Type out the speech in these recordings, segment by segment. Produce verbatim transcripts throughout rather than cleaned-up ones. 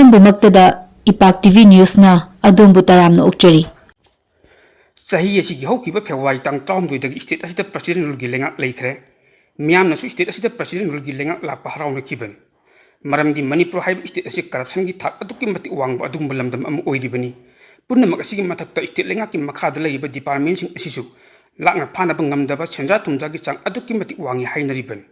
ꯑꯍꯥꯟꯕꯃꯛꯇꯗ ꯏꯄꯥꯛ T V ꯅ꯭ꯌꯨꯁꯅ ꯑꯗꯣꯝꯕꯨ ꯇꯔꯥꯝꯅ ꯑꯣꯛꯆꯔꯤ꯫ ꯆꯍꯤ ꯑꯁꯤꯒꯤ ꯍꯧꯈꯤꯕ ꯐꯦꯕ꯭ꯔꯨꯋꯥꯔꯤ ꯇꯥꯡ ꯇꯔꯥꯍꯨꯝꯗꯣꯏꯗꯒꯤ state ꯑꯁꯤꯗ president rule ꯒꯤ ꯂꯩꯉꯥꯛ ꯂꯩꯈ꯭ꯔꯦ꯫ ꯃꯤꯌꯥꯝꯅꯁꯨ state ꯑꯁꯤꯗ president rule ꯒꯤ ꯂꯩꯉꯥꯛ ꯂꯥꯛꯄ ꯍꯔꯥꯎꯅꯈꯤꯕꯅꯤ꯫ ꯃꯔꯝꯗꯤ ꯃꯅꯤꯄꯨꯔ ꯍꯥꯏꯕ state ꯑꯁꯤ corruption ꯒꯤ ꯊꯥꯛ ꯑꯗꯨꯛꯀꯤ ꯃꯇꯤꯛ ꯋꯥꯡꯕ ꯑꯗꯨꯒꯨꯝꯕ ꯂꯝꯗꯝ ꯑꯃ ꯑꯣꯏꯔꯤꯕꯅꯤ꯫ ꯄꯨꯝꯅꯃꯛ ꯑꯁꯤꯒꯤ ꯃꯊꯛꯇ state ꯂꯩꯉꯥꯛꯀꯤ ꯃꯈꯥꯗ ꯂꯩꯔꯤꯕ department ꯁꯤꯡ ꯑꯁꯤꯁꯨ ꯂꯥꯛꯅ ꯐꯥꯅꯕ ꯉꯝꯗꯕ ꯁꯦꯟꯖꯥ ꯊꯨꯝꯖꯥꯒꯤ ꯆꯥꯡ ꯑꯗꯨꯛꯀꯤ ꯃꯇꯤꯛ ꯋꯥꯡꯏ ꯍꯥꯏꯅꯔꯤꯕꯅꯤ꯫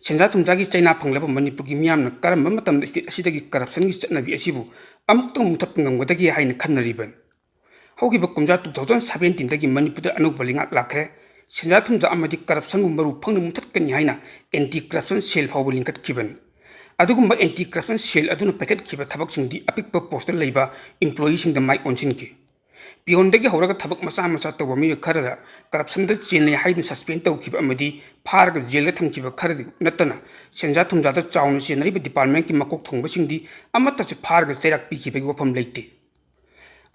ꯁꯦꯟꯖꯥ ꯊꯨꯝꯖꯥꯒꯤ ꯆꯩꯅꯥ ꯐꯪꯂꯕ ꯃꯅꯤꯄꯨꯔꯒꯤ ꯃꯤꯌꯥꯝꯅ ꯀꯔꯝꯕ ꯃꯇꯝꯗ state ꯑꯁꯤꯗꯒꯤ corruption ꯒꯤ ꯆꯠꯅꯕꯤ ꯑꯁꯤꯕꯨ ꯑꯃꯨꯛꯇꯪ ꯃꯨꯊꯠꯄ ꯉꯝꯒꯗꯒꯦ ꯍꯥꯏꯅ ꯈꯟꯅꯔꯤꯕꯅꯤ꯫ ꯍꯧꯈꯤꯕ ꯀꯨꯝꯖꯥ two thousand seventeen ꯗꯒꯤ ꯃꯅꯤꯄꯨꯔꯗ ꯑꯅꯧꯕ ꯂꯩꯉꯥꯛ ꯂꯥꯛꯈ꯭ꯔꯦ꯫ ꯁꯦꯟꯖꯥ ꯊꯨꯝꯖꯥ ꯑꯃꯗꯤ corruption ꯕꯨ ꯃꯔꯨ ꯐꯪꯅ ꯃꯨꯊꯠꯀꯅꯤ ꯍꯥꯏꯅ anti corruption cell ꯐꯥꯎꯕ ꯂꯤꯡꯈꯠꯈꯤꯕꯅꯤ꯫ ꯑꯗꯨꯒꯨꯝꯕ anti corruption cell ꯑꯗꯨꯅ ꯄꯥꯏꯈꯠꯈꯤꯕ ꯊꯕꯛꯁꯤꯡꯗꯤ ꯑꯄꯤꯛꯄ post ꯇ ꯂꯩꯕ employee ꯁꯤꯡꯗ ꯃꯥꯏ ꯑꯣꯟꯁꯤꯟꯈꯤ꯫ Peon ꯗꯒꯤ ꯍꯧꯔꯒ ꯊꯕꯛ ꯃꯆꯥ ꯃꯆꯥ ꯇꯧꯕ ꯃꯤꯑꯣꯏ ꯈꯔꯗ corruption ꯗ ꯆꯦꯟꯅꯩ ꯍꯥꯏꯗꯨꯅ suspend ꯇꯧꯈꯤꯕ ꯑꯃꯗꯤ ꯐꯥꯔꯒ jail ꯗ ꯊꯝꯈꯤꯕ ꯈꯔꯗꯨ ꯅꯠꯇꯅ ꯁꯦꯟꯖꯥ ꯊꯨꯝꯖꯥꯗ ꯆꯥꯎꯅ ꯆꯦꯟꯅꯔꯤꯕ department ꯀꯤ ꯃꯀꯣꯛ ꯊꯣꯡꯕꯁꯤꯡꯗꯤ ꯑꯃꯠꯇꯁꯨ ꯐꯥꯔꯒ ꯆꯩꯔꯥꯛ ꯄꯤꯈꯤꯕꯒꯤ ꯋꯥꯐꯝ ꯂꯩꯇꯦ꯫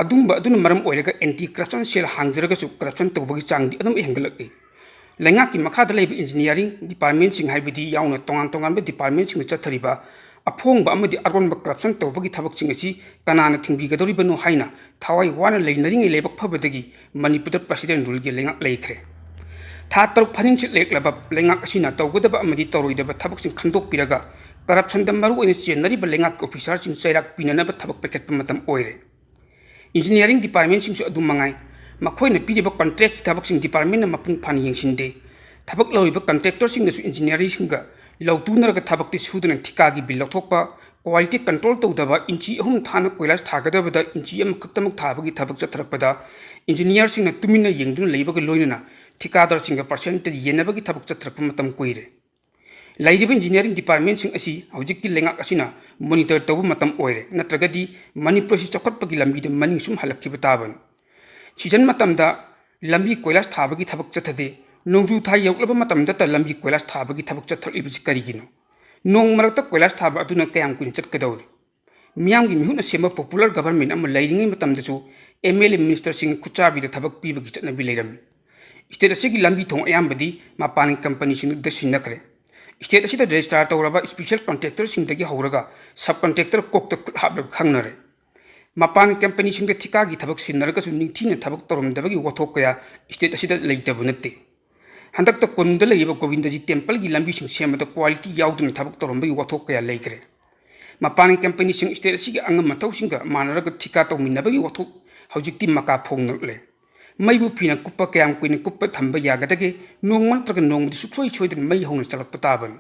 ꯑꯗꯨꯒꯨꯝꯕ ꯑꯗꯨꯅ ꯃꯔꯝ ꯑꯣꯏꯔꯒ anti corruption cell ꯍꯥꯡꯖꯔꯒꯁꯨ corruption ꯇꯧꯕꯒꯤ ꯆꯥꯡꯗꯤ ꯑꯗꯨꯝ ꯍꯦꯟꯒꯠꯂꯛꯂꯤ꯫ ꯂꯩꯉꯥꯛꯀꯤ ꯃꯈꯥꯗ ꯂꯩꯕ engineering department ꯁꯤꯡ ꯍꯥꯏꯕꯗꯤ ꯌꯥꯎꯅ ꯇꯣꯉꯥꯟ ꯇꯣꯉꯥꯟꯕ department ꯁꯤꯡꯗ ꯆꯠꯊꯔꯤꯕ ꯑꯐꯣꯡꯕ ꯑꯃꯗꯤ ꯑꯔꯣꯟꯕ corruption ꯇꯧꯕꯒꯤ ꯊꯕꯛꯁꯤꯡ ꯑꯁꯤ ꯀꯅꯥꯅ ꯊꯤꯡꯕꯤꯒꯗꯧꯔꯤꯕꯅꯣ ꯍꯥꯏꯅ ꯊꯋꯥꯏ ꯋꯥꯅ ꯂꯩꯅꯔꯤꯉꯩ ꯂꯥꯏꯕꯛ ꯐꯕꯗꯒꯤ ꯃꯅꯤꯄꯨꯔꯗ president rule ꯒꯤ ꯂꯩꯉꯥꯛ ꯂꯩꯈ꯭ꯔꯦ꯫ ꯊꯥ ꯇꯔꯨꯛ ꯐꯥꯅꯤꯡꯆꯤꯠ ꯂꯩꯔꯛꯂꯕ ꯂꯩꯉꯥꯛ ꯑꯁꯤꯅ ꯇꯧꯒꯗꯕ ꯑꯃꯗꯤ ꯇꯧꯔꯣꯏꯗꯕ ꯊꯕꯛꯁꯤꯡ ꯈꯟꯗꯣꯛꯄꯤꯔꯒ corruption ꯗ ꯃꯔꯨꯑꯣꯏꯅ ꯆꯦꯟꯅꯔꯤꯕ ꯂꯩꯉꯥꯛꯀꯤ officer ꯁꯤꯡ ꯆꯩꯔꯥꯛ ꯄꯤꯅꯅꯕ ꯊꯕꯛ ꯄꯥꯏꯈꯠꯄ ꯃꯇꯝ ꯑꯣꯏꯔꯦ꯫ Engineering department ꯁꯤꯡꯁꯨ ꯑꯗꯨ ꯃꯉꯥꯏ꯫ ꯃꯈꯣꯏꯅ ꯄꯤꯔꯤꯕ contract ꯀꯤ ꯊꯕꯛꯁꯤꯡ department ꯅ ꯃꯄꯨꯡ ꯐꯥꯅ ꯌꯦꯡꯁꯤꯟꯗꯦ꯫ ꯊꯕꯛ ꯂꯧꯔꯤꯕ contractor ꯁꯤꯡꯅꯁꯨ engineer ꯁꯤꯡꯒ ꯂꯧ ꯇꯨꯅꯔꯒ ꯊꯕꯛꯇꯤ ꯁꯨꯗꯅ ꯊꯤꯀꯥꯒꯤ bill ꯂꯧꯊꯣꯛꯄ, quality control ꯇꯧꯗꯕ, ꯏꯟꯆꯤ ꯑꯍꯨꯝ ꯊꯥꯅ ꯀꯣꯏꯂꯥꯁ ꯊꯥꯒꯗꯕꯗ ꯏꯟꯆꯤ ꯑꯃꯈꯛꯇꯃꯛ ꯊꯥꯕꯒꯤ ꯊꯕꯛ ꯆꯠꯊꯔꯛꯄꯗ engineer ꯁꯤꯡꯅ ꯇꯨꯃꯤꯟꯅ ꯌꯦꯡꯗꯨꯅ ꯂꯩꯕꯒ ꯂꯣꯏꯅꯅ ꯊꯤꯀꯥꯗꯥꯔꯁꯤꯡꯒ percentage ꯌꯦꯟꯅꯕꯒꯤ ꯊꯕꯛ ꯆꯠꯊꯔꯛꯄ ꯃꯇꯝ ꯀꯨꯏꯔꯦ꯫ ꯂꯩꯔꯤꯕ engineering department ꯁꯤꯡ ꯑꯁꯤ ꯍꯧꯖꯤꯛꯀꯤ ꯂꯩꯉꯥꯛ ꯑꯁꯤꯅ monitor ꯇꯧꯕ ꯃꯇꯝ ꯑꯣꯏꯔꯦ, ꯅꯠꯇ꯭ꯔꯒꯗꯤ ꯃꯅꯤꯄꯨꯔ ꯑꯁꯤ ꯆꯥꯎꯈꯠꯄꯒꯤ ꯂꯝꯕꯤꯗ ꯃꯅꯤꯡ ꯁꯨꯝ ꯍꯜꯂꯛꯈꯤꯕ ꯇꯥꯕꯅꯤ꯫ Season ꯃꯇꯝꯗ ꯂꯝꯕꯤ ꯀꯣꯏꯂꯥꯁ ꯊꯥꯕꯒꯤ ꯊꯕꯛ ꯆꯠꯊꯗꯦ, ꯅꯣꯡꯖꯨ ꯊꯥ ꯌꯧꯔꯛꯂꯕ ꯃꯇꯝꯗꯇ ꯂꯝꯕꯤ ꯀꯣꯏꯂꯥꯁ ꯊꯥꯕꯒꯤ ꯊꯕꯛ ꯆꯠꯊꯔꯛꯂꯤꯕꯁꯤ ꯀꯔꯤꯒꯤꯅꯣ? ꯅꯣꯡ ꯃꯔꯛꯇ ꯀꯣꯏꯂꯥꯁ ꯊꯥꯕ ꯑꯗꯨꯅ ꯀꯌꯥꯝ ꯀꯨꯏꯅ ꯆꯠꯀꯗꯧꯔꯤ? ꯃꯤꯌꯥꯝꯒꯤ ꯃꯤꯍꯨꯠꯅ ꯁꯦꯝꯕ popular government ꯑꯃ ꯂꯩꯔꯤꯉꯩ ꯃꯇꯝꯗꯁꯨ M L A minister ꯁꯤꯡ ꯈꯨꯠꯆꯥꯕꯤꯗ ꯊꯕꯛ ꯄꯤꯕꯒꯤ ꯆꯠꯅꯕꯤ ꯂꯩꯔꯝꯃꯤ꯫ State ꯑꯁꯤꯒꯤ ꯂꯝꯕꯤ ꯊꯣꯡ ꯑꯌꯥꯝꯕꯗꯤ ꯃꯄꯥꯟꯒꯤ company ꯁꯤꯡꯗ ꯁꯤꯟꯅꯈ꯭ꯔꯦ꯫ State ꯑꯁꯤꯗ register ꯇꯧꯔꯕ special contractorꯁꯤꯡꯗꯒꯤ ꯍꯧꯔꯒ subcontractor ꯀꯣꯛꯇ ꯈꯨꯠ ꯍꯥꯞꯂꯒ ꯈꯪꯅꯔꯦ꯫ ꯃꯄꯥꯟ companyꯁꯤꯡꯗ ꯊꯤꯀꯥꯒꯤ ꯊꯕꯛ ꯁꯤꯟꯅꯔꯒꯁꯨ ꯅꯤꯡꯊꯤꯅ ꯊꯕꯛ ꯇꯧꯔꯝꯗꯕꯒꯤ ꯋꯥꯊꯣꯛ ꯀꯌꯥ state ꯑꯁꯤꯗ ꯂꯩꯇꯕ ꯅꯠꯇꯦ꯫ ꯍꯟꯗꯛꯇ ꯀꯣꯅꯨꯡꯗ ꯂꯩꯔꯤꯕ ꯒꯣꯕꯤꯟꯗꯖꯤ templeꯒꯤ ꯂꯝꯕꯤꯁꯤꯡ ꯁꯦꯝꯕꯗ quality ꯌꯥꯎꯗꯅ ꯊꯕꯛ ꯇꯧꯔꯝꯕꯒꯤ ꯋꯥꯊꯣꯛ ꯀꯌꯥ ꯂꯩꯈ꯭ꯔꯦ꯫ ꯃꯄꯥꯟꯒꯤ companyꯁꯤꯡ state ꯑꯁꯤꯒꯤ ꯑꯉꯝ ꯃꯊꯧꯁꯤꯡꯒ ꯃꯥꯟꯅꯔꯒ ꯊꯤꯀꯥ ꯇꯧꯃꯤꯟꯅꯕꯒꯤ ꯋꯥꯊꯣꯛ ꯍꯧꯖꯤꯛꯇꯤ ꯃꯀꯥ ꯐꯣꯡꯅꯔꯛꯂꯦ꯫ ꯃꯩꯕꯨ ꯐꯤꯅ ꯀꯨꯞꯄ ꯀꯌꯥꯝ ꯀꯨꯏꯅ ꯀꯨꯞꯄ ꯊꯝꯕ ꯌꯥꯒꯗꯒꯦ? ꯅꯣꯡꯃ ꯅꯠꯇ꯭ꯔꯒ ꯅꯣꯡꯃꯗꯤ ꯁꯨꯡꯁꯣꯏ ꯁꯣꯏꯗꯅ ꯃꯩ ꯍꯧꯅ ꯆꯥꯛꯂꯛꯄ ꯇꯥꯕꯅꯤ꯫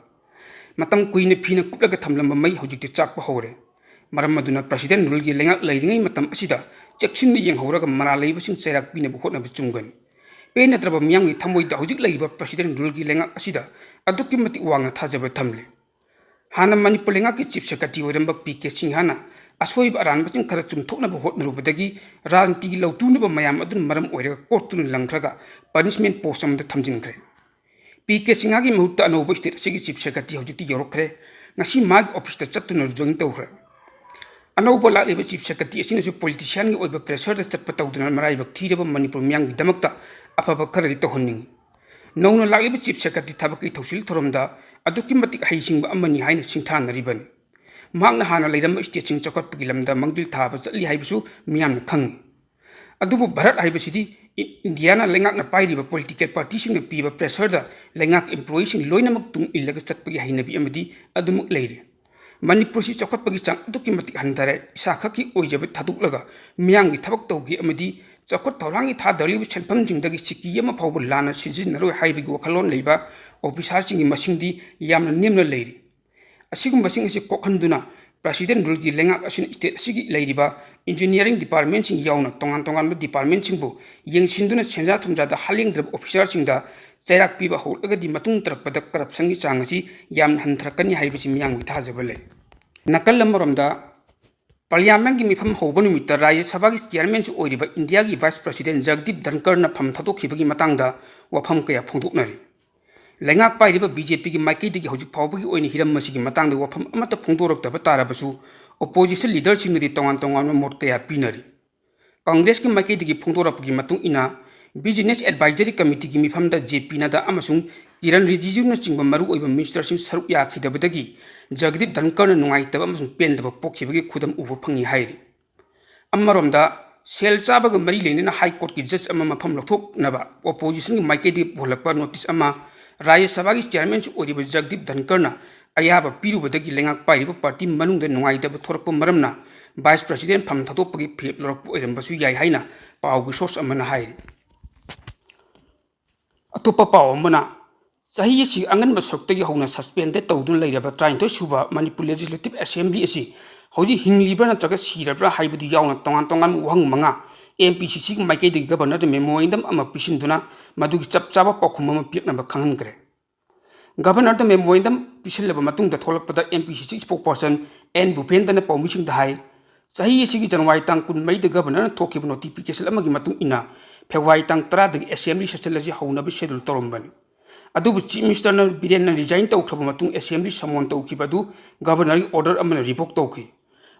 ꯃꯇꯝ ꯀꯨꯏꯅ ꯐꯤꯅ ꯀꯨꯞꯂꯒ ꯊꯝꯂꯝꯕ ꯃꯩ ꯍꯧꯖꯤꯛꯇꯤ ꯆꯥꯛꯄ ꯍꯧꯔꯦ꯫ ꯃꯔꯝ ꯑꯗꯨꯅ President ruleꯒꯤ ꯂꯩꯉꯥꯛ ꯂꯩꯔꯤꯉꯩ ꯃꯇꯝ ꯑꯁꯤꯗ ꯆꯦꯛꯁꯤꯟꯅ ꯌꯦꯡꯍꯧꯔꯒ ꯃꯔꯥꯜ ꯂꯩꯕꯁꯤꯡ ꯆꯩꯔꯥꯛ ꯄꯤꯅꯕ ꯍꯣꯠꯅꯕ ꯆꯨꯝꯒꯅꯤ꯫ ꯄꯦꯟꯅꯗ꯭ꯔꯕ ꯃꯤꯌꯥꯝꯒꯤ ꯊꯃꯣꯏꯗ ꯍꯧꯖꯤꯛ ꯂꯩꯔꯤꯕ President ruleꯒꯤ ꯂꯩꯉꯥꯛ ꯑꯁꯤꯗ ꯑꯗꯨꯛꯀꯤ ꯃꯇꯤꯛ ꯋꯥꯡꯅ ꯊꯥꯖꯕ ꯊꯝꯂꯤ꯫ ꯍꯥꯟꯅ ꯃꯅꯤꯄꯨꯔ ꯂꯩꯉꯥꯛꯀꯤ Chief Secretary ꯑꯣꯏꯔꯝꯕ ꯄꯤ ꯀꯦ ꯁꯤꯡꯍꯅ ꯑꯁꯣꯏꯕ ꯑꯔꯥꯟꯕꯁꯤꯡ ꯈꯔ ꯆꯨꯝꯊꯣꯛꯅꯕ ꯍꯣꯠꯅꯔꯨꯕꯗꯒꯤ ꯔꯥꯖꯅꯤꯇꯤꯒꯤ ꯂꯧꯇꯨꯅꯕ ꯃꯌꯥꯝ ꯑꯗꯨꯅ ꯃꯔꯝ ꯑꯣꯏꯔꯒ ꯀꯣꯛꯇꯨꯅ ꯂꯪꯈ꯭ꯔꯒ punishment post ꯑꯃꯗ ꯊꯝꯖꯤꯟꯈ꯭ꯔꯦ꯫ ꯄꯤ ꯀꯦ ꯁꯤꯡꯍꯒꯤ ꯃꯍꯨꯠꯇ ꯑꯅꯧꯕ state ꯑꯁꯤꯒꯤ Chief Secretary ꯍꯧꯖꯤꯛꯇꯤ ꯌꯧꯔꯛꯈ꯭ꯔꯦ꯫ ꯉꯁꯤ ꯃꯥꯒꯤ officeꯇ ꯆꯠꯇꯨꯅ resign ꯇꯧꯈ꯭ꯔꯦ꯫ ꯑꯅꯧꯕ ꯂꯥꯛꯂꯤꯕ Chief Secretary ꯑꯁꯤꯅꯁꯨ politicianꯒꯤ ꯑꯣꯏꯕ pressureꯗ ꯆꯠꯄ ꯇꯧꯗꯨꯅ ꯃꯔꯥꯏꯕꯛ ꯊꯤꯔꯕ ꯃꯅꯤꯄꯨꯔ ꯃꯤꯌꯥꯝꯒꯤꯗꯃꯛꯇ ꯑꯐꯕ ꯈꯔꯗꯤ ꯇꯧꯍꯟꯅꯤꯡꯏ꯫ ꯅꯧꯅ ꯂꯥꯛꯂꯤꯕ Chief Secretary ꯊꯕꯛꯀꯤ ꯊꯧꯁꯤꯜ ꯊꯧꯔꯝꯗ ꯑꯗꯨꯛꯀꯤ ꯃꯇꯤꯛ ꯍꯩꯁꯤꯡꯕ ꯑꯃꯅꯤ ꯍꯥꯏꯅ ꯁꯤꯡꯊꯥꯅꯔꯤꯕꯅꯤ꯫ ꯃꯍꯥꯛꯅ ꯍꯥꯟꯅ ꯂꯩꯔꯝꯕ stateꯁꯤꯡ ꯆꯥꯎꯈꯠꯄꯒꯤ ꯂꯝꯗ ꯃꯥꯡꯖꯤꯜ ꯊꯥꯕ ꯆꯠꯂꯤ ꯍꯥꯏꯕꯁꯨ ꯃꯤꯌꯥꯝꯅ ꯈꯪꯏ꯫ ꯑꯗꯨꯕꯨ ꯚꯥꯔꯠ ꯍꯥꯏꯕꯁꯤꯗꯤ ꯏ-, ꯏꯟꯗꯤꯌꯥꯅ ꯂꯩꯉꯥꯛꯅ ꯄꯥꯏꯔꯤꯕ political partyꯁꯤꯡꯅ ꯄꯤꯕ pressureꯗ ꯂꯩꯉꯥꯛ employeeꯁꯤꯡ ꯂꯣꯏꯅꯃꯛ ꯇꯨꯡ ꯏꯜꯂꯒ ꯆꯠꯄꯒꯤ ꯍꯩꯅꯕꯤ ꯑꯃꯗꯤ ꯑꯗꯨꯃꯛ ꯂꯩꯔꯤ꯫ ꯃꯅꯤꯄꯨꯔꯁꯤ ꯆꯥꯎꯈꯠꯄꯒꯤ ꯆꯥꯡ ꯑꯗꯨꯛꯀꯤ ꯃꯇꯤꯛ ꯍꯟꯊꯔꯦ꯫ ꯏꯁꯥ ꯈꯛꯀꯤ ꯑꯣꯏꯖꯕ ꯊꯥꯗꯣꯛꯂꯒ ꯃꯤꯌꯥꯝꯒꯤ ꯊꯕꯛ ꯇꯧꯒꯦ ꯑꯃꯗꯤ ꯆꯥꯎꯈꯠ ꯊꯧꯔꯥꯡꯒꯤ ꯊꯥꯗꯔꯤꯕ ꯁꯦꯟꯐꯝꯁꯤꯡꯗꯒꯤ ꯁꯤꯀꯤ ꯑꯃ ꯐꯥꯎꯕ ꯂꯥꯟꯅ ꯁꯤꯖꯤꯟꯅꯔꯣꯏ ꯍꯥꯏꯕꯒꯤ ꯋꯥꯈꯜꯂꯣꯟ ꯂꯩꯕ officerꯁꯤꯡꯒꯤ ꯃꯁꯤꯡꯗꯤ ꯌꯥꯝꯅ ꯅꯦꯝꯅ ꯂꯩꯔꯤ꯫ ꯑꯁꯤꯒꯨꯝꯕꯁꯤꯡ ꯑꯁꯤ ꯀꯣꯛꯍꯟꯗꯨꯅ President ruleꯒꯤ ꯂꯩꯉꯥꯛ ꯑꯁꯤꯅ state ꯑꯁꯤꯒꯤ ꯂꯩꯔꯤꯕ engineering departmentꯁꯤꯡ ꯌꯥꯎꯅ ꯇꯣꯉꯥꯟ ꯇꯣꯉꯥꯟꯕ departmentꯁꯤꯡꯕꯨ ꯌꯦꯡꯁꯤꯟꯗꯨꯅ ꯁꯦꯟꯖꯥ ꯊꯨꯝꯖꯥꯗ ꯍꯥꯂꯦꯡꯗ꯭ꯔꯕ officerꯁꯤꯡꯗ ꯆꯩꯔꯥꯛ ꯄꯤꯕ ꯍꯧꯔꯛꯂꯒꯗꯤ ꯃꯇꯨꯡ ꯇꯥꯔꯛꯄꯗ corruptionꯒꯤ ꯆꯥꯡ ꯑꯁꯤ ꯌꯥꯝꯅ ꯍꯟꯊꯔꯛꯀꯅꯤ ꯍꯥꯏꯕꯁꯤ ꯃꯤꯌꯥꯝꯒꯤ ꯊꯥꯖꯕ ꯂꯩ꯫ ꯅꯥꯀꯜ ꯑꯃꯔꯣꯝꯗ Parliamentꯀꯤ ꯃꯤꯐꯝ ꯍꯧꯕ ꯅꯨꯃꯤꯠꯇ ꯔꯥꯖ꯭ꯌ ꯁꯚꯥꯒꯤ chairmanꯁꯨ ꯑꯣꯏꯔꯤꯕ ꯏꯟꯗꯤꯌꯥꯒꯤ Vice President ꯖꯒꯗꯤꯞ ꯙꯟꯀꯔꯅ ꯐꯝ ꯊꯥꯗꯣꯛꯈꯤꯕꯒꯤ ꯃꯇꯥꯡꯗ ꯋꯥꯐꯝ ꯀꯌꯥ ꯐꯣꯡꯗꯣꯛꯅꯔꯤ꯫ ꯂꯩꯉꯥꯛ ꯄꯥꯏꯔꯤꯕ ꯕꯤ ꯖꯦ ꯄꯤꯒꯤ ꯃꯥꯏꯀꯩꯗꯒꯤ ꯍꯧꯖꯤꯛ ꯐꯥꯎꯕꯒꯤ ꯑꯣꯏꯅ ꯍꯤꯔꯝ ꯑꯁꯤꯒꯤ ꯃꯇꯥꯡꯗ ꯋꯥꯐꯝ ꯑꯃꯠꯇ ꯐꯣꯡꯗꯣꯔꯛꯇꯕ ꯇꯥꯔꯕꯁꯨ, opposition leaderꯁꯤꯡꯅꯗꯤ ꯇꯣꯉꯥꯟ ꯇꯣꯉꯥꯟꯕ ꯃꯣꯠ ꯀꯌꯥ ꯄꯤꯅꯔꯤ꯫ ꯀꯪꯒ꯭ꯔꯦꯁꯀꯤ ꯃꯥꯏꯀꯩꯗꯒꯤ ꯐꯣꯡꯗꯣꯔꯛꯄꯒꯤ ꯃꯇꯨꯡ ꯏꯟꯅ, Business Advisory Committeeꯒꯤ ꯃꯤꯐꯝꯗ ꯖꯦ ꯄꯤ ꯅꯗꯥ ꯑꯃꯁꯨꯡ ꯀꯤꯔꯟ ꯔꯤꯖꯤꯖꯨꯅꯆꯤꯡꯕ ꯃꯔꯨꯑꯣꯏꯕ ꯃꯤꯅꯤꯁꯇꯔꯁꯤꯡ ꯁꯔꯨꯛ ꯌꯥꯈꯤꯗꯕꯗꯒꯤ ꯖꯒꯗꯤꯞ ꯙꯟꯀꯔꯅ ꯅꯨꯡꯉꯥꯏꯇꯕ ꯑꯃꯁꯨꯡ ꯄꯦꯟꯗꯕ ꯄꯣꯛꯈꯤꯕꯒꯤ ꯈꯨꯗꯝ ꯎꯕ ꯐꯪꯉꯤ ꯍꯥꯏꯔꯤ꯫ ꯑꯃꯔꯣꯝꯗ, ꯁꯦꯜ ꯆꯥꯕꯒ ꯃꯔꯤ ꯂꯩꯅꯅ ꯍꯥꯏ ꯀꯣꯔꯠꯀꯤ ꯖꯖ ꯑꯃ ꯃꯐꯝ ꯂꯧꯊꯣꯛꯅꯕ ꯑꯣꯄꯣꯖꯤꯁꯟꯒꯤ ꯃꯥꯏꯀꯩꯗꯒꯤ ꯄꯨꯍꯜꯂꯛꯄ ꯅꯣꯇꯤꯁ ꯑꯃ ꯔꯥꯖ꯭ꯌ ꯁꯚꯥꯒꯤ ꯆꯤꯌꯥꯔꯃꯦꯟꯁꯨ ꯑꯣꯏꯔꯤꯕ ꯖꯒꯗꯤꯞ ꯙꯟꯀꯔꯅ ꯑꯌꯥꯕ ꯄꯤꯔꯨꯕꯗꯒꯤ ꯂꯩꯉꯥꯛ ꯄꯥꯏꯔꯤꯕ ꯄꯥꯔꯇꯤ ꯃꯅꯨꯡꯗ ꯅꯨꯡꯉꯥꯏꯇꯕ ꯊꯣꯔꯛꯄ ꯃꯔꯝꯅ ꯚꯥꯏꯁ ꯄ꯭ꯔꯁꯤꯗꯦꯟ ꯐꯝ ꯊꯥꯗꯣꯛꯄꯒꯤ ꯐꯤꯔꯦꯞ ꯂꯧꯔꯛꯄ ꯑꯣꯏꯔꯝꯕꯁꯨ ꯌꯥꯏ ꯍꯥꯏꯅ ꯄꯥꯎꯒꯤ ꯁꯣꯔꯁ ꯑꯃꯅ ꯍꯥꯏꯔꯤ꯫ ꯑꯇꯣꯞꯄ ꯄꯥꯎ ꯑꯃꯅ, ꯆꯍꯤ ꯑꯁꯤ ꯑꯉꯟꯕ ꯁꯔꯨꯛꯇꯒꯤ ꯍꯧꯅ ꯁꯁꯄꯦꯟꯗꯦꯗ ꯇꯧꯗꯨꯅ ꯂꯩꯔꯕ ꯇꯔꯥꯅꯤꯊꯣꯏ ꯁꯨꯕ ꯃꯅꯤꯄꯨꯔ ꯂꯦꯖꯤꯁꯂꯦꯇꯤꯚ ꯑꯦꯁꯦꯝꯕ꯭ꯂꯤ ꯑꯁꯤ ꯍꯧꯖꯤꯛ ꯍꯤꯡꯂꯤꯕ꯭ꯔꯥ ꯅꯠꯇ꯭ꯔꯒ ꯁꯤꯔꯕ꯭ꯔꯥ ꯍꯥꯏꯕꯗꯨ ꯌꯥꯎꯅ ꯇꯣꯉꯥꯟ ꯇꯣꯉꯥꯟꯕ ꯋꯥꯍꯪ ꯃꯉꯥ ꯑꯦꯝ ꯄꯤ ꯁꯤ ꯁꯤꯒꯤ ꯃꯥꯏꯀꯩꯗꯒꯤ ꯒꯕꯔꯅꯔꯗ ꯃꯦꯃꯣꯔꯦꯟꯗꯝ ꯑꯃ ꯄꯤꯁꯤꯟꯗꯨꯅ ꯃꯗꯨꯒꯤ ꯆꯞ ꯆꯥꯕ ꯄꯥꯎꯈꯨꯝ ꯑꯃ ꯄꯤꯔꯛꯅꯕ ꯈꯪꯍꯟꯈ꯭ꯔꯦ꯫ ꯒꯕꯔꯅꯔꯗ ꯃꯦꯃꯣꯔꯦꯟꯗꯝ ꯄꯤꯁꯤꯜꯂꯕ ꯃꯇꯨꯡꯗ ꯊꯣꯛꯂꯛꯄꯗ ꯑꯦꯝ ꯄꯤ ꯁꯤ ꯁꯤ ꯏꯁꯄꯣꯛꯄꯔꯁꯟ ꯑꯦꯟ ꯚꯨꯄꯦꯟꯗ꯭ꯔꯅ ꯄꯥꯎꯃꯤꯁꯤꯡꯗ ꯍꯥꯏ, ꯆꯍꯤ ꯑꯁꯤꯒꯤ ꯖꯅꯋꯥꯔꯤ ꯇꯥꯡ ꯀꯨꯟꯃꯔꯤꯗ ꯒꯕꯔꯅꯔꯅ ꯊꯣꯛꯈꯤꯕ ꯅꯣꯇꯤꯐꯤꯀꯦꯁꯟ ꯑꯃꯒꯤ ꯃꯇꯨꯡ ꯏꯟꯅ ꯐꯦꯕ꯭ꯔꯨꯋꯥꯔꯤ ꯇꯥꯡ ꯇꯔꯥꯗꯒꯤ ꯑꯦꯁꯦꯝꯕ꯭ꯂꯤ ꯁꯦꯁꯟ ꯑꯁꯤ ꯍꯧꯅꯕ ꯁꯦꯗꯨꯜ ꯇꯧꯔꯝꯕꯅꯤ꯫ ꯑꯗꯨꯕꯨ ꯆꯤꯐ ꯃꯤꯅꯤꯁꯇꯔꯅ ꯕꯤꯔꯦꯟꯅ ꯔꯤꯖꯥꯏꯟ ꯇꯧꯈ꯭ꯔꯕ ꯃꯇꯨꯡ ꯑꯦꯁꯦꯝꯕ꯭ꯂꯤ ꯁꯃꯣꯟ ꯇꯧꯈꯤꯕ ꯑꯗꯨ ꯒꯕꯔꯅꯔꯒꯤ ꯑꯣꯔꯗꯔ ꯑꯃꯅ ꯔꯤꯚꯣꯛ ꯇꯧꯈꯤ꯫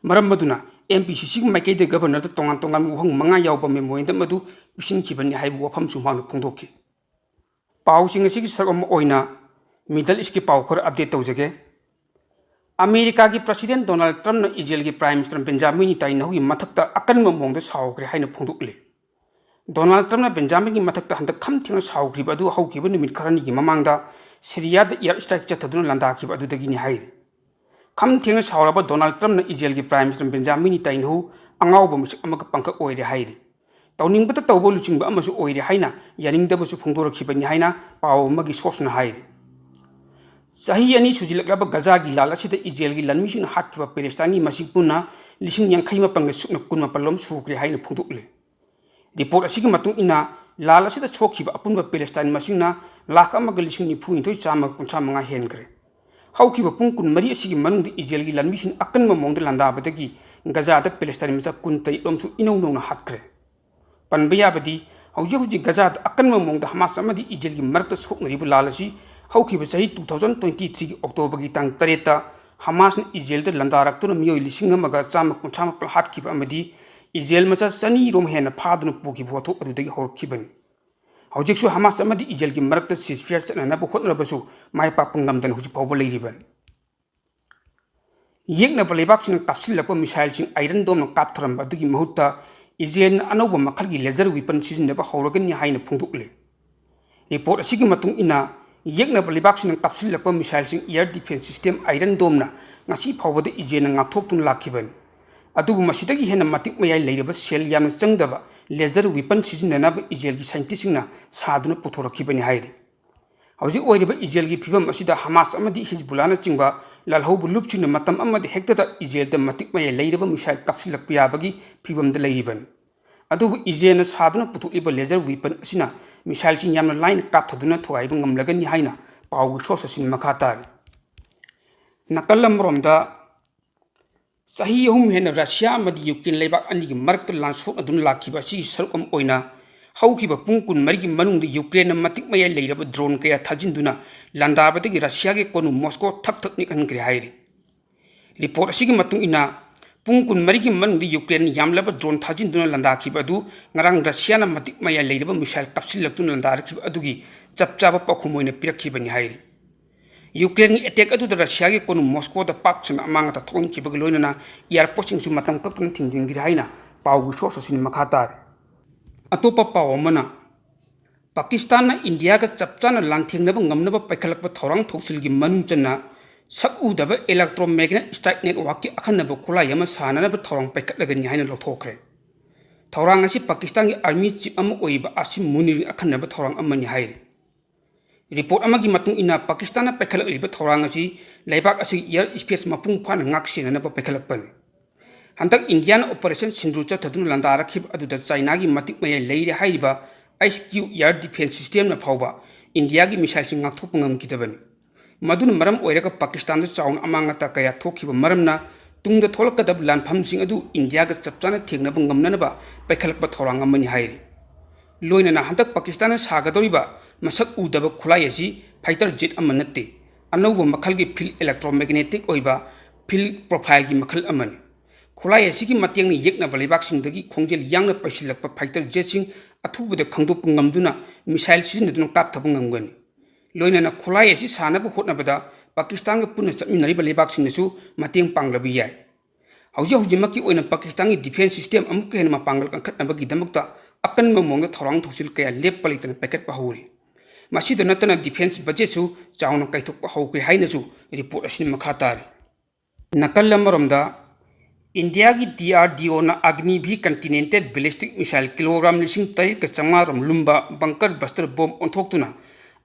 ꯃꯔꯝ ꯑꯗꯨꯅ ꯑꯦꯝ ꯄꯤ ꯁꯤ ꯁꯤꯒꯤ ꯃꯥꯏꯀꯩꯗ ꯒꯕꯔꯅꯔꯗ ꯇꯣꯉꯥꯟ ꯇꯣꯉꯥꯟꯕ ꯋꯥꯍꯪ ꯃꯉꯥ ꯌꯥꯎꯕ ꯃꯦꯃꯣꯔꯦꯟꯗꯝ ꯑꯗꯨ ꯄꯤꯁꯤꯟꯈꯤꯕꯅꯤ ꯍꯥꯏꯕ ꯋꯥꯐꯝꯁꯨ ꯃꯍꯥꯛꯅ ꯐꯣꯡꯗꯣꯛꯈꯤ꯫ ꯄꯥꯎꯁꯤꯡ ꯑꯁꯤꯒꯤ ꯁꯔꯨꯛ ꯑꯃ ꯑꯣꯏꯅ ꯃꯤꯗꯜ ꯏꯁꯀꯤ ꯄꯥꯎ ꯈꯔ ꯑꯞꯗꯦꯠ ꯇꯧꯖꯒꯦ꯫ ꯑꯃꯦꯔꯤꯀꯥꯒꯤ president Donald ꯇ꯭ꯔꯝꯞꯅ ꯏꯖꯔꯦꯜꯒꯤ prime minister Benjamin ꯅꯦꯇꯥꯟꯌꯥꯍꯨꯒꯤ ꯃꯊꯛꯇ ꯑꯀꯟꯕ ꯃꯑꯣꯡꯗ ꯁꯥꯎꯈ꯭ꯔꯦ ꯍꯥꯏꯅ ꯐꯣꯡꯗꯣꯛꯂꯤ꯫ ꯗꯣꯅꯥꯜꯗ ꯇ꯭ꯔꯝꯞꯅ ꯕꯦꯟꯖꯥꯃꯤꯟꯒꯤ ꯃꯊꯛꯇ ꯍꯟꯗꯛ ꯈꯝ ꯊꯦꯡꯅ ꯁꯥꯎꯈ꯭ꯔꯤꯕ ꯑꯗꯨ ꯍꯧꯈꯤꯕ ꯅꯨꯃꯤꯠ ꯈꯔꯅꯤꯒꯤ ꯃꯃꯥꯡꯗ ꯁꯤꯔꯤꯌꯥꯗ ꯏꯌꯥꯔ ꯁ꯭ꯇ꯭ꯔꯥꯏꯛ ꯆꯠꯊꯗꯨꯅ ꯂꯥꯟꯗꯥꯈꯤꯕ ꯑꯗꯨꯗꯒꯤꯅꯤ ꯍꯥꯏꯔꯤ꯫ ꯈꯝ ꯊꯦꯡꯅ ꯁꯥꯎꯔꯕ ꯗꯣꯅꯥꯜꯗ ꯇ꯭ꯔꯝꯞꯅ ꯏꯖꯔꯦꯜꯒꯤ ꯄ꯭ꯔꯥꯏꯝ ꯃꯤꯅꯤꯁꯇꯔ ꯕꯦꯟꯖꯥꯃꯤꯟ ꯅꯦꯇꯥꯟꯌꯥꯍꯨ ꯑꯉꯥꯎꯕ ꯃꯤꯁꯛ ꯑꯃꯒ ꯄꯪꯀꯛ ꯑꯣꯏꯔꯦ ꯍꯥꯏꯔꯤ꯫ ꯇꯧꯅꯤꯡꯕꯇ ꯇꯧꯕ ꯂꯨꯆꯤꯡꯕ ꯑꯃꯁꯨ ꯑꯣꯏꯔꯦ ꯍꯥꯏꯅ ꯌꯥꯅꯤꯡꯗꯕꯁꯨ ꯐꯣꯡꯗꯣꯔꯛꯈꯤꯕꯅꯤ ꯍꯥꯏꯅ ꯄꯥꯎ ꯑꯃꯒꯤ ꯁꯣꯔꯁꯅ ꯍꯥꯏꯔꯤ꯫ ꯆꯍꯤ ꯑꯅꯤ ꯁꯨꯖꯤꯜꯂꯛꯂꯕ ꯒꯖꯥꯒꯤ ꯂꯥꯜ ꯑꯁꯤꯗ ꯏꯖꯔꯦꯜꯒꯤ ꯂꯥꯟꯃꯤꯁꯤꯡꯅ ꯍꯥꯠꯈꯤꯕ ꯄꯦꯂꯦꯁꯇꯥꯏꯟꯒꯤ ꯃꯁꯤꯡ ꯄꯨꯟꯅ ꯂꯤꯁꯤꯡ ꯌꯥꯡꯈꯩ ꯃꯥꯄꯟꯒ ꯁꯨꯞꯅ ꯀꯨꯟ ꯃꯥꯄꯜ ꯂꯣꯝ ꯁꯨꯈ꯭ꯔꯦ ꯍꯥꯏꯅ ꯐꯣꯡꯗꯣꯛꯂꯤ꯫ ꯔꯤꯄꯣꯔꯠ ꯑꯁꯤꯒꯤ ꯃꯇꯨꯡ ꯏꯟꯅ, ꯂꯥꯜ ꯑꯁꯤꯗ ꯁꯣꯛꯈꯤꯕ ꯑꯄꯨꯟꯕ ꯄꯦꯂꯦꯁꯇꯥꯏꯟ ꯃꯁꯤꯡꯅ ꯂꯥꯈ ꯑꯃꯒ ꯂꯤꯁꯤꯡ ꯅꯤꯐꯨ ꯅꯤꯊꯣꯏ ꯆꯥꯝꯃ ꯀꯨꯟꯊ꯭ꯔꯥ ꯃꯉꯥ ꯍꯦꯟꯈ꯭ꯔꯦ꯫ ꯍꯧꯈꯤꯕ ꯄꯨꯡ ꯀꯨꯟꯃꯔꯤ ꯑꯁꯤꯒꯤ ꯃꯅꯨꯡꯗ ꯏꯖꯔꯦꯜꯒꯤ ꯂꯥꯟꯃꯤꯁꯤꯡ ꯑꯀꯟꯕ ꯃꯑꯣꯡꯗ ꯂꯥꯟꯗꯥꯕꯗꯒꯤ ꯒꯖꯥꯗ ꯄꯦꯂꯦꯁꯇꯥꯏꯟ ꯃꯆꯥ ꯀꯨꯟꯇꯔꯦꯠ ꯂꯣꯝꯁꯨ ꯏꯅꯧ ꯅꯧꯅ ꯍꯥꯠꯈ꯭ꯔꯦ꯫ ꯄꯟꯕ ꯌꯥꯕꯗꯤ, ꯍꯧꯖꯤꯛ ꯍꯧꯖꯤꯛ ꯒꯖꯥꯗ ꯑꯀꯟꯕ ꯃꯑꯣꯡꯗ ꯍꯃꯥꯁ ꯑꯃꯗꯤ ꯏꯖꯔꯦꯜꯒꯤ ꯃꯔꯛꯇ ꯁꯣꯛꯅꯔꯤꯕ ꯂꯥꯜ ꯑꯁꯤ ꯍꯧꯈꯤꯕ ꯆꯍꯤ two thousand twenty threeꯒꯤ Octoberꯒꯤ ꯇꯥꯡ ꯇꯔꯦꯠꯇ ꯍꯃꯥꯁꯅ ꯏꯖꯔꯦꯜꯗ ꯂꯥꯟꯗꯥꯔꯛꯇꯨꯅ ꯃꯤꯑꯣꯏ ꯂꯤꯁꯤꯡ ꯑꯃꯒ ꯆꯥꯝꯃ ꯀꯨꯟꯊ꯭ꯔꯥ ꯃꯥꯄꯜ ꯍꯥꯠꯈꯤꯕ ꯑꯃꯗꯤ ꯏꯖꯔꯦꯜ ꯃꯆꯥ ꯆꯅꯤ ꯔꯣꯝ ꯍꯦꯟꯅ ꯐꯥꯗꯨꯅ ꯄꯨꯈꯤꯕ ꯋꯥꯊꯣꯛ ꯑꯗꯨꯗꯒꯤ ꯍꯧꯔꯛꯈꯤꯕꯅꯤ꯫ ꯍꯧꯖꯤꯛꯁꯨ ꯍꯃꯥꯁ ꯑꯃꯗꯤ ꯏꯖꯔꯦꯜꯒꯤ ꯃꯔꯛꯇ ceasefire ꯆꯠꯅꯅꯕ ꯍꯣꯠꯅꯔꯕꯁꯨ ꯃꯥꯏ ꯄꯥꯛꯄ ꯉꯝꯗꯅ ꯍꯧꯖꯤꯛ ꯐꯥꯎꯕ ꯂꯩꯔꯤꯕꯅꯤ꯫ ꯌꯦꯛꯅꯕ ꯂꯩꯕꯥꯛꯁꯤꯡꯅ ꯀꯥꯞꯁꯤꯜꯂꯛꯄ missileꯁꯤꯡ Iron Domeꯅ ꯀꯥꯞꯊꯔꯝꯕ ꯑꯗꯨꯒꯤ ꯃꯍꯨꯠꯇ ꯏꯖꯔꯦꯜꯅ ꯑꯅꯧꯕ ꯃꯈꯜꯒꯤ laser weapon ꯁꯤꯖꯤꯟꯅꯕ ꯍꯧꯔꯒꯅꯤ ꯍꯥꯏꯅ ꯐꯣꯡꯗꯣꯛꯂꯤ꯫ Report ꯑꯁꯤꯒꯤ ꯃꯇꯨꯡ ꯏꯟꯅ, ꯌꯦꯛꯅꯕ ꯂꯩꯕꯥꯛꯁꯤꯡꯅ ꯀꯥꯞꯁꯤꯜꯂꯛꯄ missileꯁꯤꯡ air defense system Iron Domeꯅ ꯉꯁꯤ ꯐꯥꯎꯕꯗ ꯏꯖꯔꯦꯜꯅ ꯉꯥꯛꯊꯣꯛꯇꯨꯅ ꯂꯥꯛꯈꯤꯕꯅꯤ꯫ ꯑꯗꯨꯕꯨ ꯃꯁꯤꯗꯒꯤ ꯍꯦꯟꯅ ꯃꯇꯤꯛ ꯃꯌꯥꯏ ꯂꯩꯔꯕ ꯁꯦꯜ ꯌꯥꯝꯅ ꯆꯪꯗꯕ laser weapon ꯁꯤꯖꯤꯟꯅꯅꯕ ꯏꯖꯔꯦꯜꯒꯤ scientistꯁꯤꯡꯅ ꯁꯥꯗꯨꯅ ꯄꯨꯊꯣꯔꯛꯈꯤꯕꯅꯤ ꯍꯥꯏꯔꯤ꯫ ꯍꯧꯖꯤꯛ ꯑꯣꯏꯔꯤꯕ ꯏꯖꯔꯦꯜꯒꯤ ꯐꯤꯕꯝ ꯑꯁꯤꯗ ꯍꯃꯥꯁ ꯑꯃꯗꯤ ꯍꯤꯖꯕꯨꯜꯂꯥꯅꯆꯤꯡꯕ ꯂꯥꯜꯍꯧꯕ ꯂꯨꯞꯁꯤꯡꯅ ꯃꯇꯝ ꯑꯃꯗ ꯍꯦꯛꯇꯗ ꯏꯖꯔꯦꯜꯗ ꯃꯇꯤꯛ ꯃꯌꯥꯏ ꯂꯩꯔꯕ missile ꯀꯥꯞꯁꯤꯜꯂꯛꯄ ꯌꯥꯕꯒꯤ ꯐꯤꯕꯝꯗ ꯂꯩꯔꯤꯕꯅꯤ꯫ ꯑꯗꯨꯕꯨ ꯏꯖꯔꯦꯜꯅ ꯁꯥꯗꯨꯅ ꯄꯨꯊꯣꯛꯂꯤꯕ laser weapon ꯑꯁꯤꯅ missileꯁꯤꯡ ꯌꯥꯝꯅ ꯂꯥꯏꯅ ꯀꯥꯞꯊꯗꯨꯅ ꯊꯨꯒꯥꯏꯕ ꯉꯝꯂꯒꯅꯤ ꯍꯥꯏꯅ ꯄꯥꯎꯒꯤ source ꯑꯁꯤꯅ ꯃꯈꯥ ꯇꯥꯔꯤ꯫ ꯅꯥꯀꯜ ꯑꯃꯔꯣꯝꯗ, ꯆꯍꯤ ꯑꯍꯨꯝ ꯍꯦꯟꯅ ꯔꯁꯤꯌꯥ ꯑꯃꯗꯤ ꯌꯨꯀ꯭ꯔꯦꯟ ꯂꯩꯕꯥꯛ ꯑꯅꯤꯒꯤ ꯃꯔꯛꯇ ꯂꯥꯟ ꯁꯣꯛꯅꯗꯨꯅ ꯂꯥꯛꯈꯤꯕ ꯑꯁꯤꯒꯤ ꯁꯔꯨꯛ ꯑꯃ ꯑꯣꯏꯅ ꯍꯧꯈꯤꯕ ꯄꯨꯡ ꯀꯨꯟꯃꯔꯤꯒꯤ ꯃꯅꯨꯡꯗ ꯌꯨꯀ꯭ꯔꯦꯟꯅ ꯃꯇꯤꯛ ꯃꯌꯥꯏ ꯂꯩꯔꯕ drone ꯀꯌꯥ ꯊꯥꯖꯤꯟꯗꯨꯅ ꯂꯥꯟꯗꯥꯕꯗꯒꯤ ꯔꯁꯤꯌꯥꯒꯤ ꯀꯣꯅꯨꯡ ꯃꯣꯁꯀꯣ ꯊꯛ ꯊꯛ ꯅꯤꯛꯍꯟꯈ꯭ꯔꯦ ꯍꯥꯏꯔꯤ꯫ Report ꯑꯁꯤꯒꯤ ꯃꯇꯨꯡ ꯏꯟꯅ, ꯄꯨꯡ ꯀꯨꯟꯃꯔꯤꯒꯤ ꯃꯅꯨꯡꯗ ꯌꯨꯀ꯭ꯔꯦꯟ ꯌꯥꯝꯂꯕ drone ꯊꯥꯖꯤꯟꯗꯨꯅ ꯂꯥꯟꯗꯥꯈꯤꯕ ꯑꯗꯨ ꯉꯔꯥꯡ ꯔꯁꯤꯌꯥꯅ ꯃꯇꯤꯛ ꯃꯌꯥꯏ ꯂꯩꯔꯕ missile ꯀꯥꯞꯁꯤꯜꯂꯛꯇꯨꯅ ꯂꯥꯟꯗꯥꯔꯛꯈꯤꯕ ꯑꯗꯨꯒꯤ ꯆꯞ ꯆꯥꯕ ꯄꯥꯎꯈꯨꯝ ꯑꯣꯏꯅ ꯄꯤꯔꯛꯈꯤꯕꯅꯤ ꯍꯥꯏꯔꯤ꯫ ꯌꯨꯀ꯭ꯔꯦꯟꯒꯤ attack ꯑꯗꯨꯗ ꯔꯁꯤꯌꯥꯒꯤ ꯀꯣꯅꯨꯡ ꯃꯣꯁꯀꯣꯗ ꯄꯥꯛ ꯁꯟꯅ ꯑꯃꯥꯡ ꯑꯇꯥ ꯊꯣꯛꯍꯟꯈꯤꯕꯒ ꯂꯣꯏꯅꯅ airportꯁꯤꯡꯁꯨ ꯃꯇꯝ ꯀꯛꯇꯅ ꯊꯤꯡꯖꯤꯟꯈꯤꯔꯦ ꯍꯥꯏꯅ ꯄꯥꯎꯒꯤ source ꯑꯁꯤꯅ ꯃꯈꯥ ꯇꯥꯔꯤ꯫ ꯑꯇꯣꯞꯄ ꯄꯥꯎ ꯑꯃꯅ, ꯄꯥꯀꯤꯁꯇꯥꯟꯅ ꯏꯟꯗꯤꯌꯥꯒ ꯆꯞ ꯆꯥꯅ ꯂꯥꯟꯊꯦꯡꯅꯕ ꯉꯝꯅꯕ ꯄꯥꯏꯈꯠꯂꯛꯄ ꯊꯧꯔꯥꯡ ꯊꯧꯁꯤꯜꯒꯤ ꯃꯅꯨꯡ ꯆꯟꯅ ꯁꯛ ꯎꯗꯕ electromagnetic strike networkꯀꯤ ꯑꯈꯟꯅꯕ ꯈꯨꯠꯂꯥꯏ ꯑꯃ ꯁꯥꯅꯅꯕ ꯊꯧꯔꯥꯡ ꯄꯥꯏꯈꯠꯂꯒꯅꯤ ꯍꯥꯏꯅ ꯂꯧꯊꯣꯛꯈ꯭ꯔꯦ꯫ ꯊꯧꯔꯥꯡ ꯑꯁꯤ ꯄꯥꯀꯤꯁꯇꯥꯟꯒꯤ army chief ꯑꯃ ꯑꯣꯏꯔꯤꯕ ꯑꯥꯁꯤꯝ ꯃꯨꯅꯤꯔꯒꯤ ꯑꯈꯟꯅꯕ ꯊꯧꯔꯥꯡ ꯑꯃꯅꯤ ꯍꯥꯏꯔꯤ꯫ Report ꯑꯃꯒꯤ ꯃꯇꯨꯡ ꯏꯟꯅ, ꯄꯥꯀꯤꯁꯇꯥꯟꯅ ꯄꯥꯏꯈꯠꯂꯛꯂꯤꯕ ꯊꯧꯔꯥꯡ ꯑꯁꯤ ꯂꯩꯕꯥꯛ ꯑꯁꯤꯒꯤ air space ꯃꯄꯨꯡ ꯐꯥꯅ ꯉꯥꯛ ꯁꯦꯟꯅꯅꯕ ꯄꯥꯏꯈꯠꯂꯛꯄꯅꯤ꯫ ꯍꯟꯗꯛ ꯏꯟꯗꯤꯌꯥꯅ operation ꯁꯤꯟꯗꯨꯔ ꯆꯠꯊꯗꯨꯅ ꯂꯥꯟꯗꯥꯔꯛꯈꯤꯕ ꯑꯗꯨꯗ ꯆꯥꯏꯅꯥꯒꯤ ꯃꯇꯤꯛ ꯃꯌꯥꯏ ꯂꯩꯔꯦ ꯍꯥꯏꯔꯤꯕ ꯑꯥꯏꯁ ꯀ꯭ꯌꯨ air defense systemꯅ ꯐꯥꯎꯕ ꯏꯟꯗꯤꯌꯥꯒꯤ missileꯁꯤꯡ ꯉꯥꯛꯊꯣꯛꯄ ꯉꯝꯈꯤꯗꯕꯅꯤ꯫ ꯃꯗꯨꯅ ꯃꯔꯝ ꯑꯣꯏꯔꯒ ꯄꯥꯀꯤꯁꯇꯥꯟꯗ ꯆꯥꯎꯅ ꯑꯃꯥꯡ ꯑꯇꯥ ꯀꯌꯥ ꯊꯣꯛꯈꯤꯕ ꯃꯔꯝꯅ, ꯇꯨꯡꯗ ꯊꯣꯛꯂꯛꯀꯗꯕ ꯂꯥꯟꯐꯝꯁꯤꯡ ꯑꯗꯨ ꯏꯟꯗꯤꯌꯥꯒ ꯆꯞ ꯆꯥꯅ ꯊꯦꯡꯅꯕ ꯉꯝꯅꯅꯕ ꯄꯥꯏꯈꯠꯂꯛꯄ ꯊꯧꯔꯥꯡ ꯑꯃꯅꯤ ꯍꯥꯏꯔꯤ꯫ ꯂꯣꯏꯅꯅ ꯍꯟꯗꯛ ꯄꯥꯀꯤꯁꯇꯥꯟꯅ ꯁꯥꯒꯗꯧꯔꯤꯕ ꯃꯁꯛ ꯎꯗꯕ ꯈꯨꯠꯂꯥꯏ ꯑꯁꯤ fighter jet ꯑꯃ ꯅꯠꯇꯦ, ꯑꯅꯧꯕ ꯃꯈꯜꯒꯤ field electromagnetic ꯑꯣꯏꯕ field profileꯒꯤ ꯃꯈꯜ ꯑꯃꯅꯤ꯫ ꯈꯨꯠꯂꯥꯏ ꯑꯁꯤꯒꯤ ꯃꯇꯦꯡꯅ ꯌꯦꯛꯅꯕ ꯂꯩꯕꯥꯛꯁꯤꯡꯗꯒꯤ ꯈꯣꯡꯖꯦꯜ ꯌꯥꯡꯅ ꯄꯩꯁꯤꯜꯂꯛꯄ fighter jetꯁꯤꯡ ꯑꯊꯨꯕꯗ ꯈꯪꯗꯣꯛꯄ ꯉꯝꯗꯨꯅ missile ꯁꯤꯖꯤꯟꯅꯗꯨꯅ ꯀꯥꯞꯊꯕ ꯉꯝꯒꯅꯤ꯫ ꯂꯣꯏꯅꯅ ꯈꯨꯠꯂꯥꯏ ꯑꯁꯤ ꯁꯥꯅꯕ ꯍꯣꯠꯅꯕꯗ ꯄꯥꯀꯤꯁꯇꯥꯟꯒ ꯄꯨꯟꯅ ꯆꯠꯃꯤꯟꯅꯔꯤꯕ ꯂꯩꯕꯥꯛꯁꯤꯡꯅꯁꯨ ꯃꯇꯦꯡ ꯄꯥꯡꯂꯕ ꯌꯥꯏ꯫ ꯍꯧꯖꯤꯛ ꯍꯧꯖꯤꯛꯃꯛꯀꯤ ꯑꯣꯏꯅ ꯄꯥꯀꯤꯁꯇꯥꯟꯒꯤ defence system ꯑꯃꯨꯛꯀ ꯍꯦꯟꯅ ꯃꯄꯥꯡꯒꯜ ꯀꯟꯈꯠꯅꯕꯒꯤꯗꯃꯛꯇ ꯑꯀꯟꯕ ꯃꯑꯣꯡꯗ ꯊꯧꯔꯥꯡ ꯊꯧꯁꯤꯜ ꯀꯌꯥ ꯂꯦꯞꯄ ꯂꯩꯇꯅ ꯄꯥꯏꯈꯠꯄ ꯍꯧꯔꯤ꯫ ꯃꯁꯤꯗ ꯅꯠꯇꯅ defence budgetꯁꯨ ꯆꯥꯎꯅ ꯀꯥꯏꯊꯣꯛꯄ ꯍꯧꯈ꯭ꯔꯦ ꯍꯥꯏꯅꯁꯨ report ꯑꯁꯤꯅ ꯃꯈꯥ ꯇꯥꯔꯤ꯫ ꯅꯥꯀꯜ ꯑꯃꯔꯣꯝꯗ, ꯏꯟꯗꯤꯌꯥꯒꯤ DRDOꯅ Agni V continental ballistic missile kilogram ꯂꯤꯁꯤꯡ ꯇꯔꯦꯠꯀ ꯆꯥꯝꯃꯉꯥ ꯔꯣꯝ ꯂꯨꯝꯕ bunker buster bomb ꯑꯣꯟꯊꯣꯛꯇꯨꯅ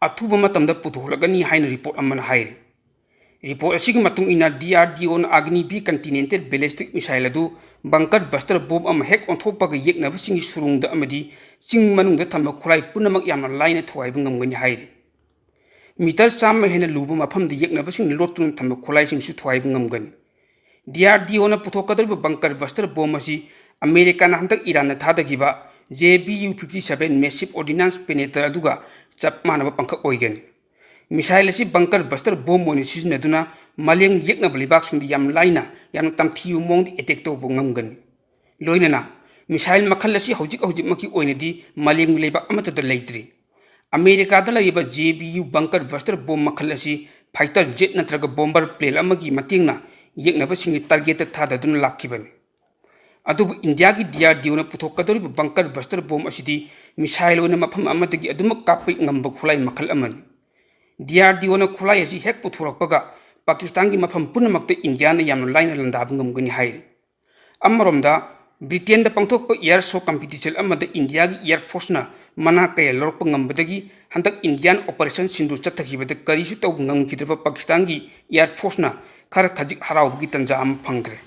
ꯑꯊꯨꯕ ꯃꯇꯝꯗ ꯄꯨꯊꯣꯛꯂꯛꯀꯅꯤ ꯍꯥꯏꯅ report ꯑꯃꯅ ꯍꯥꯏꯔꯤ꯫ Report ꯑꯁꯤꯒꯤ ꯃꯇꯨꯡ ꯏꯟꯅ, DRDOꯅ Agni V continental ballistic missile ꯑꯗꯨ bunker buster bomb ꯑꯃ ꯍꯦꯛ ꯑꯣꯟꯊꯣꯛꯄꯒ ꯌꯦꯛꯅꯕꯁꯤꯡꯒꯤ ꯁꯨꯔꯨꯡꯗ ꯑꯃꯗꯤ ꯆꯤꯡ ꯃꯅꯨꯡꯗ ꯊꯝꯕ ꯈꯨꯠꯂꯥꯏ ꯄꯨꯝꯅꯃꯛ ꯌꯥꯝꯅ ꯂꯥꯏꯅ ꯊꯨꯒꯥꯏꯕ ꯉꯝꯒꯅꯤ ꯍꯥꯏꯔꯤ꯫ Meter ꯆꯥꯝꯃ ꯍꯦꯟꯅ ꯂꯨꯕ ꯃꯐꯝꯗ ꯌꯦꯛꯅꯕꯁꯤꯡꯅ ꯂꯣꯠꯇꯨꯅ ꯊꯝꯕ ꯈꯨꯠꯂꯥꯏꯁꯤꯡꯁꯨ ꯊꯨꯒꯥꯏꯕ ꯉꯝꯒꯅꯤ꯫ DRDOꯅ ꯄꯨꯊꯣꯛꯀꯗꯧꯔꯤꯕ bunker buster bomb ꯑꯁꯤ ꯑꯃꯦꯔꯤꯀꯥꯅ ꯍꯟꯗꯛ ꯏꯔꯥꯟꯗ ꯊꯥꯗꯈꯤꯕ JBU fifty seven massive ordnance penetrator ꯑꯗꯨꯒ ꯆꯞ ꯃꯥꯟꯅꯕ ꯄꯥꯡꯈꯛ ꯑꯣꯏꯒꯅꯤ꯫ Missile ꯑꯁꯤ bunker buster bomb ꯑꯣꯏꯅ ꯁꯤꯖꯤꯟꯅꯗꯨꯅ ꯃꯥꯂꯦꯝ ꯌꯦꯛꯅꯕ ꯂꯩꯕꯥꯛꯁꯤꯡꯗ ꯌꯥꯝ ꯂꯥꯏꯅ, ꯌꯥꯝꯅ ꯇꯝꯊꯤꯕ ꯃꯑꯣꯡꯗ attack ꯇꯧꯕ ꯉꯝꯒꯅꯤ꯫ ꯂꯣꯏꯅꯅ missile ꯃꯈꯜ ꯑꯁꯤ ꯍꯧꯖꯤꯛ ꯍꯧꯖꯤꯛꯃꯛꯀꯤ ꯑꯣꯏꯅꯗꯤ ꯃꯥꯂꯦꯝꯒꯤ ꯂꯩꯕꯥꯛ ꯑꯃꯠꯇꯗ ꯂꯩꯇ꯭ꯔꯤ꯫ ꯑꯃꯦꯔꯤꯀꯥꯗ ꯂꯩꯔꯤꯕ JBU bunker buster bomb ꯃꯈꯜ ꯑꯁꯤ fighter jet ꯅꯠꯇ꯭ꯔꯒ bomber plane ꯑꯃꯒꯤ ꯃꯇꯦꯡꯅ ꯌꯦꯛꯅꯕꯁꯤꯡꯒꯤ targetꯇ ꯊꯥꯗꯗꯨꯅ ꯂꯥꯛꯈꯤꯕꯅꯤ꯫ ꯑꯗꯨꯕꯨ ꯏꯟꯗꯤꯌꯥꯒꯤ DRDOꯅ ꯄꯨꯊꯣꯛꯀꯗꯧꯔꯤꯕ bunker buster bomb ꯑꯁꯤꯗꯤ missile ꯑꯣꯏꯅ ꯃꯐꯝ ꯑꯃꯗꯒꯤ ꯑꯗꯨꯃꯛ ꯀꯥꯞꯄ ꯉꯝꯕ ꯈꯨꯠꯂꯥꯏ ꯃꯈꯜ ꯑꯃꯅꯤ꯫ DRDOꯅ ꯈꯨꯠꯂꯥꯏ ꯑꯁꯤ ꯍꯦꯛ ꯄꯨꯊꯣꯔꯛꯄꯒ ꯄꯥꯀꯤꯁꯇꯥꯟꯒꯤ ꯃꯐꯝ ꯄꯨꯝꯅꯃꯛꯇ ꯏꯟꯗꯤꯌꯥꯅ ꯌꯥꯝꯅ ꯂꯥꯏꯅ ꯂꯥꯟꯗꯥꯕ ꯉꯝꯒꯅꯤ ꯍꯥꯏꯔꯤ꯫ ꯑꯃꯔꯣꯝꯗ, ꯕ꯭ꯔꯤꯇꯦꯟꯗ ꯄꯥꯡꯊꯣꯛꯄ air show competition ꯑꯃꯗ ꯏꯟꯗꯤꯌꯥꯒꯤ Air Forceꯅ ꯃꯅꯥ ꯀꯌꯥ ꯂꯧꯔꯛꯄ ꯉꯝꯕꯗꯒꯤ ꯍꯟꯗꯛ Indian Operation Sindoor ꯆꯠꯊꯈꯤꯕꯗ ꯀꯔꯤꯁꯨ ꯇꯧꯕ ꯉꯝꯈꯤꯗ꯭ꯔꯕ ꯄꯥꯀꯤꯁꯇꯥꯟꯒꯤ Air Forceꯅ ꯈꯔ ꯈꯖꯤꯛ ꯍꯔꯥꯎꯕꯒꯤ ꯇꯥꯟꯖꯥ ꯑꯃ ꯐꯪꯈ꯭ꯔꯦ꯫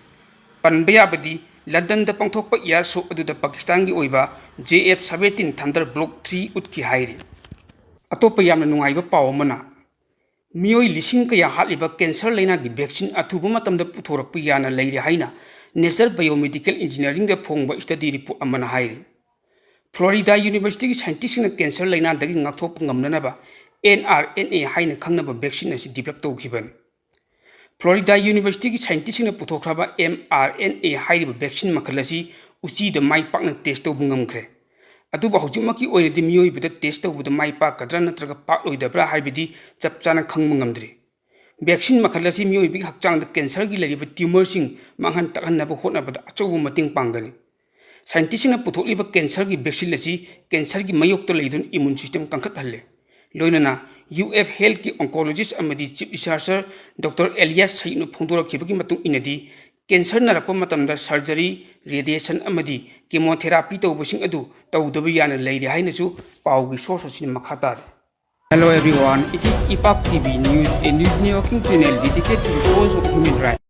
ꯄꯟꯕ ꯌꯥꯕꯗꯤ, ꯂꯟꯗꯟꯗ ꯄꯥꯡꯊꯣꯛꯄ air show ꯑꯗꯨꯗ ꯄꯥꯀꯤꯁꯇꯥꯟꯒꯤ ꯑꯣꯏꯕ JF seventeen Thunder Block three ꯎꯠꯈꯤ ꯍꯥꯏꯔꯤ꯫ ꯑꯇꯣꯞꯄ ꯌꯥꯝꯅ ꯅꯨꯡꯉꯥꯏꯕ ꯄꯥꯎ ꯑꯃꯅ, ꯃꯤꯑꯣꯏ ꯂꯤꯁꯤꯡ ꯀꯌꯥ ꯍꯥꯠꯂꯤꯕ cancer ꯂꯩꯅꯥꯒꯤ vaccine ꯑꯊꯨꯕ ꯃꯇꯝꯗ ꯄꯨꯊꯣꯔꯛꯄ ꯌꯥꯅ ꯂꯩꯔꯦ ꯍꯥꯏꯅ Nature Biomedical Engineeringꯗ ꯐꯣꯡꯕ study report ꯑꯃꯅ ꯍꯥꯏꯔꯤ꯫ Florida Universityꯒꯤ scientistꯁꯤꯡꯅ cancer ꯂꯩꯅꯥꯗꯒꯤ ꯉꯥꯛꯊꯣꯛꯄ ꯉꯝꯅꯅꯕ mRNA ꯍꯥꯏꯅ ꯈꯪꯅꯕ vaccine ꯑꯁꯤ develop ꯇꯧꯈꯤꯕꯅꯤ꯫ ꯐ꯭ꯂꯣꯔꯤꯗꯥ ꯌꯨꯅꯤꯚꯔꯁꯤꯇꯤꯒꯤ ꯁꯥꯏꯟꯇꯤꯁꯁꯤꯡꯅ ꯄꯨꯊꯣꯛꯈ꯭ꯔꯕ ꯑꯦꯝ ꯑꯥꯔ ꯑꯦꯟ ꯑꯦ ꯍꯥꯏꯔꯤꯕ ꯚꯦꯛꯁꯤꯟ ꯃꯈꯜ ꯑꯁꯤ ꯎꯆꯤꯗ ꯃꯥꯏ ꯄꯥꯛꯅ ꯇꯦꯁ ꯇꯧꯕ ꯉꯝꯈ꯭ꯔꯦ꯫ ꯑꯗꯨꯕꯨ ꯍꯧꯖꯤꯛꯃꯛꯀꯤ ꯑꯣꯏꯅꯗꯤ ꯃꯤꯑꯣꯏꯕꯗ ꯇꯦꯁ ꯇꯧꯕꯗ ꯃꯥꯏ ꯄꯥꯛꯀꯗ꯭ꯔꯥ ꯅꯠꯇ꯭ꯔꯒ ꯄꯥꯛꯂꯣꯏꯗꯕ꯭ꯔꯥ ꯍꯥꯏꯕꯗꯤ ꯆꯞ ꯆꯥꯅ ꯈꯪꯕ ꯉꯝꯗ꯭ꯔꯤ꯫ ꯚꯦꯛꯁꯤꯟ ꯃꯈꯜ ꯑꯁꯤ ꯃꯤꯑꯣꯏꯕꯒꯤ ꯍꯛꯆꯥꯡꯗ ꯀꯦꯟꯁꯔꯒꯤ ꯂꯩꯔꯤꯕ ꯇ꯭ꯌꯨꯃꯔꯁꯤꯡ ꯃꯥꯡꯍꯟ ꯇꯥꯛꯍꯟꯅꯕ ꯍꯣꯠꯅꯕꯗ ꯑꯆꯧꯕ ꯃꯇꯦꯡ ꯄꯥꯡꯒꯅꯤ꯫ ꯁꯥꯏꯟꯇꯤꯁꯁꯤꯡꯅ ꯄꯨꯊꯣꯛꯂꯤꯕ ꯀꯦꯟꯁꯔꯒꯤ ꯚꯦꯛꯁꯤꯟ ꯑꯁꯤ ꯀꯦꯟꯁꯔꯒꯤ ꯃꯥꯌꯣꯛꯇ ꯂꯩꯗꯨꯅ ꯏꯃ꯭ꯌꯨꯟ ꯁꯤꯁꯇꯦꯝ ꯀꯟꯈꯠꯍꯜꯂꯦ꯫ ꯂꯣꯏꯅꯅ ꯌꯨ ꯑꯦꯐ ꯍꯦꯜꯊꯀꯤ ꯑꯣꯟꯀꯣꯂꯣꯖꯤꯁ ꯑꯃꯗꯤ ꯆꯤꯐ ꯔꯤꯁꯔꯆꯔ ꯗꯣꯛꯇꯔ ꯑꯦꯂꯤꯌꯥꯁ ꯁꯌꯤꯗꯅ ꯐꯣꯡꯗꯣꯔꯛꯈꯤꯕꯒꯤ ꯃꯇꯨꯡ ꯏꯟꯅꯗꯤ, ꯀꯦꯟꯁꯔ ꯅꯥꯔꯛꯄ ꯃꯇꯝꯗ ꯁꯔꯖꯔꯤ, ꯔꯦꯗꯤꯌꯦꯁꯟ ꯑꯃꯗꯤ ꯀꯦꯃꯣꯊꯦꯔꯥꯄꯤ ꯇꯧꯕꯁꯤꯡ ꯑꯗꯨ ꯇꯧꯗꯕ ꯌꯥꯅ ꯂꯩꯔꯦ ꯍꯥꯏꯅꯁꯨ ꯄꯥꯎꯒꯤ ꯁꯣꯔꯁ ꯑꯁꯤꯅ ꯃꯈꯥ ꯇꯥꯔꯤ꯫ Hello everyone, it is Ipak T V News, a news networking channel dedicated to the cause of human rights.